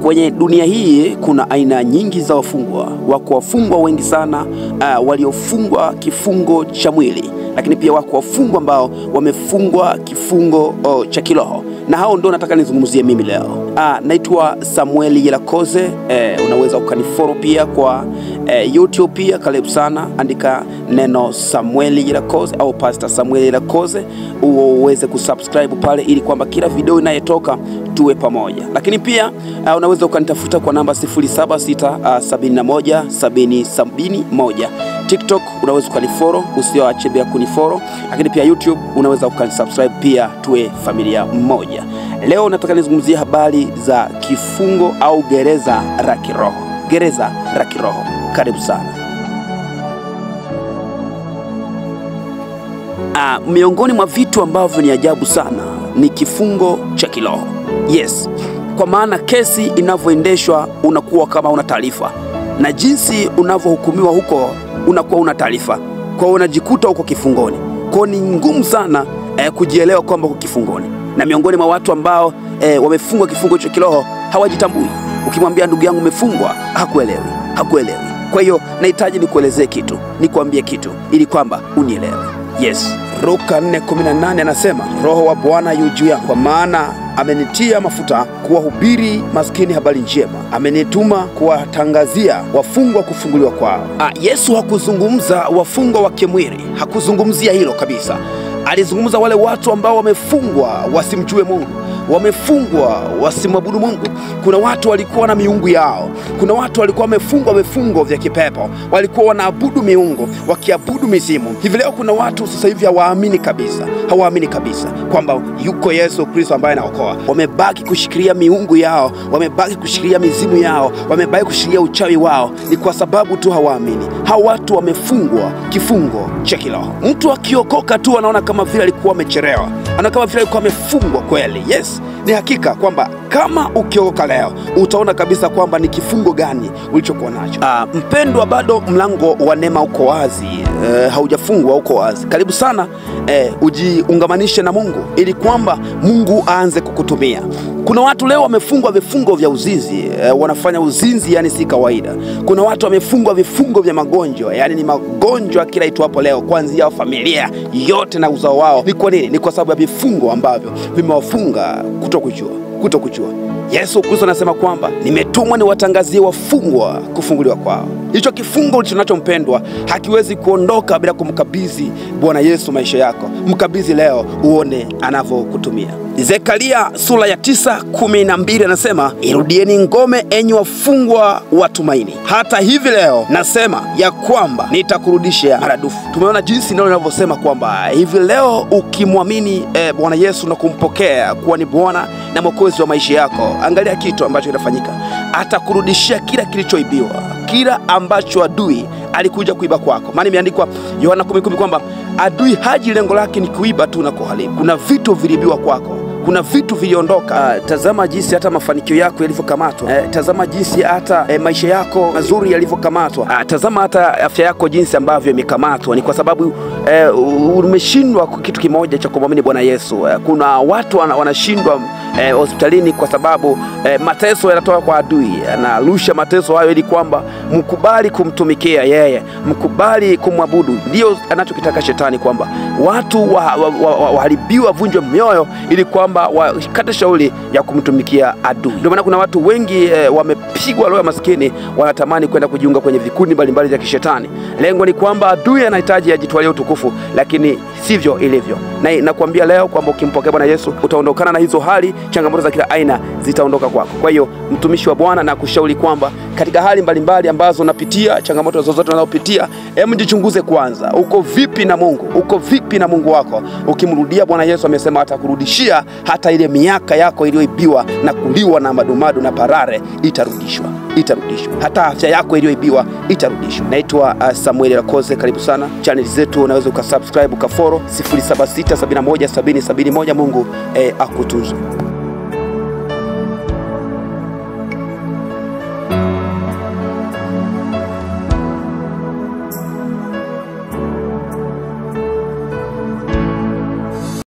Kwenye dunia hii kuna aina nyingi za wafungwa. Wako wafungwa wengi sana waliofungwa kifungo cha mwili, lakini pia wako wafungwa ambao wamefungwa kifungo cha kiroho, na hao ndio nataka nizungumzie mimi leo. Naitwa Samuel Yelakoze. Unaweza ukanifollow pia kwa YouTube pia, karibu sana, andika neno Samuel Yelakoze au Pastor Samuel Yelakoze uweze kusubscribe pale, ili kwamba kila video inayotoka tuwe pamoja. Lakini pia unaweza ukanitafuta kwa namba 076 71 70 71. TikTok unaweza ukanifollow, usiache bila kunifollow. Lakini pia YouTube unaweza ukanisubscribe pia, tuwe familia moja. Leo nataka nizungumzie habari za kifungo au gereza la kiroho. Gereza la kiroho. Karibu sana. Miongoni mwa vitu ambavyo ni ajabu sana ni kifungo cha kiroho. Yes, kwa maana kesi inavyoendeshwa unakuwa kama una taarifa, na jinsi unavyohukumiwa huko unakuwa una taarifa. Kwa hiyo unajikuta huko kifungoni. Kwa ni ngumu sana kujielewa kwamba uko kifungoni. Na miongoni mwa watu ambao wamefungwa kifungo cha kiroho hawajitambui. Ukimwambia ndugu yangu umefungwa, hakuelewi, hakuelewi. Kwa hiyo nahitaji nikuelezee kitu, nikuambie kitu ili kwamba unielewe. Yes, Luka 4:18 anasema, Roho wa Bwana yu juu yangu, kwa maana amenitia mafuta kuwahubiri maskini habari njema, amenituma kuwatangazia wafungwa kufunguliwa kwao. Yesu hakuzungumza wafungwa wa kimwili, hakuzungumzia hilo kabisa. Alizungumza wale watu ambao wamefungwa wasimjue Mungu, wamefungwa wasimwabudu Mungu. Kuna watu walikuwa na miungu yao, kuna watu walikuwa wamefungwa vifungo vya kipepo, walikuwa wanaabudu miungu, wakiabudu mizimu. Hivi leo kuna watu sasa hivi hawaamini kabisa, hawaamini kabisa kwamba yuko Yesu Kristo ambaye anaokoa. Wamebaki kushikilia miungu yao, wamebaki kushikilia mizimu yao, wamebaki kushikilia uchawi wao. Ni kwa sababu tu hawaamini. Hao watu wamefungwa kifungo cha kiroho. Mtu akiokoka tu anaona kama vile alikuwa amechelewa, anaona kama vile alikuwa amefungwa kweli. Yes, ni hakika kwamba kama ukiokoka leo utaona kabisa kwamba ni kifungo gani ulichokuwa nacho. Mpendwa, bado mlango wa neema uko wazi, haujafungwa, uko wazi. Karibu sana, ujiungamanishe na Mungu ili kwamba Mungu aanze kukutumia. Kuna watu leo wamefungwa vifungo vya uzinzi, wanafanya uzinzi yani si kawaida. Kuna watu wamefungwa vifungo vya magonjwa, yani ni magonjwa kila itwapo leo, kuanzia familia yote na uzao wao. Ni kwa nini? Ni kwa sababu ya vifungo ambavyo vimewafunga kutokujua, kutokujua. Yesu Kristo anasema kwamba nimetumwa niwatangazie wafungwa kufunguliwa kwao. Hicho kifungo ulichonacho mpendwa hakiwezi kuondoka bila kumkabidhi Bwana Yesu maisha yako. Mkabidhi leo uone anavyokutumia. Zekaria sura ya 9:12 anasema, irudieni ngome enyi wafungwa wa tumaini. Hata hivi leo nasema ya kwamba nitakurudishia maradufu. Tumeona jinsi neno linavyosema kwamba hivi leo ukimwamini Bwana Yesu na kumpokea kuwa ni Bwana na Mwokozi wa maisha yako, angalia kitu ambacho kinafanyika. Atakurudishia kila kilichoibiwa, kila ambacho adui alikuja kuiba kwako. Maana imeandikwa Yohana 10:10 kwamba adui haji, lengo lake ni kuiba tu na kuharibu. Kuna vitu viliibiwa kwako, kuna vitu viliondoka. Tazama jinsi hata mafanikio yako yalivyokamatwa. Tazama jinsi hata maisha yako mazuri yalivyokamatwa. Tazama hata afya yako jinsi ambavyo imekamatwa. Ni kwa sababu umeshindwa kitu kimoja cha kumwamini Bwana Yesu. Kuna watu wanashindwa hospitalini kwa sababu mateso yanatoka kwa adui. Anarusha mateso hayo ili kwamba mkubali kumtumikia yeye, mkubali kumwabudu. Ndio anachokitaka shetani, kwamba watu waharibiwe, wavunjwe mioyo ili kwamba wakate shauri ya kumtumikia adui. Ndio maana kuna watu wengi wamepigwa roho ya maskini, wanatamani kwenda kujiunga kwenye vikundi mbalimbali vya kishetani. Lengo ni kwamba adui anahitaji ajitwalie utukufu, lakini sivyo ilivyo. Na nakwambia leo kwamba ukimpokea Bwana Yesu utaondokana na hizo hali, changamoto za kila aina zitaondoka kwako. Kwa hiyo mtumishi wa Bwana na kushauri kwamba katika hali mbalimbali ambazo unapitia, changamoto zozote unazopitia, hebu jichunguze kwanza. Uko vipi na Mungu? Uko vipi na Mungu wako? Ukimrudia Bwana Yesu amesema atakurudishia hata ile miaka yako iliyoibiwa na kuliwa na madumadu na parare, itarudishwa, itarudishwa. Hata afya yako iliyoibiwa itarudishwa. Naitwa Samuel Yelakoze, karibu sana. Channel zetu unaweza ukasubscribe, ukafollow 076 71 70 71. Mungu akutunze.